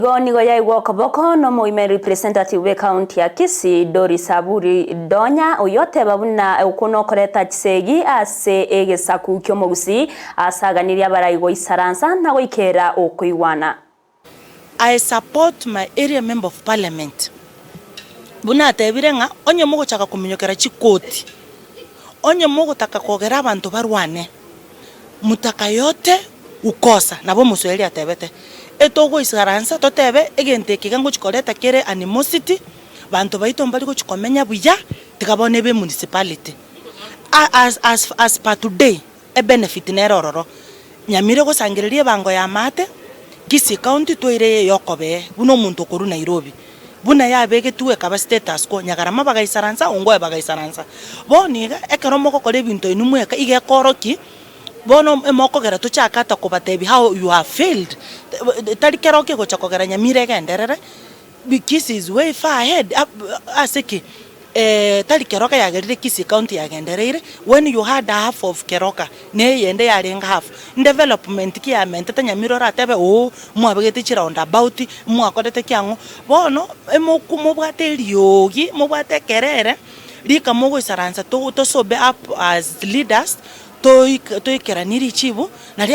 Igo nigo yaigwa okoboko nomoime representative bw'ecounty ya Kisii Doris Aburi Donya oyio oteba buna okwo nokoreta chisegi ase egesaku ki'omogusii ase aganirie abarai goisaransa na goikera okoigwana. I support my area member of parliament buna atebire ng'a onye mogochaka kominyokera chikoti, onye mogotaka kogera abanto barwane, Mutaka yote ukosa, nabo omoswahili atebete. Etogoisaransa totebe egento eke iga ngochi koreta kere animosity, banto baito mbari gochi komenya buya, tiga bono ebe emunicipality. As as as per today, ebenefit nere ororo, Nyamira egosangereria ebango ya amaate, Kisii county toire eye yokobee buna omonto okorwa Nairobi. Buna yabegetwe ekaba status quo, Nyagarama bagaisaransa, Ongoe bagaisaransa. Bono iga, ekero mogokora ebinto inwe mweka, iga ekoroki, bono emokogera tochake ata kobatebia how you have failed, tari keroki egocha kogera Nyamira egenderere, Kisii is way far ahead ase ki? Tari Keroka yagerire Kisii county yagendereire, when you had half of Keroka, na eyende yarenge half, ndevelopment ki yamentete Nyamira oratebe ooh mwabegete chiround about, mwakorete ki ang'o, bono emoku mobwate eriogi, mobwate ekerere, rika mogoisaransa to tosobe up as leaders, toikeranie richibu, nario.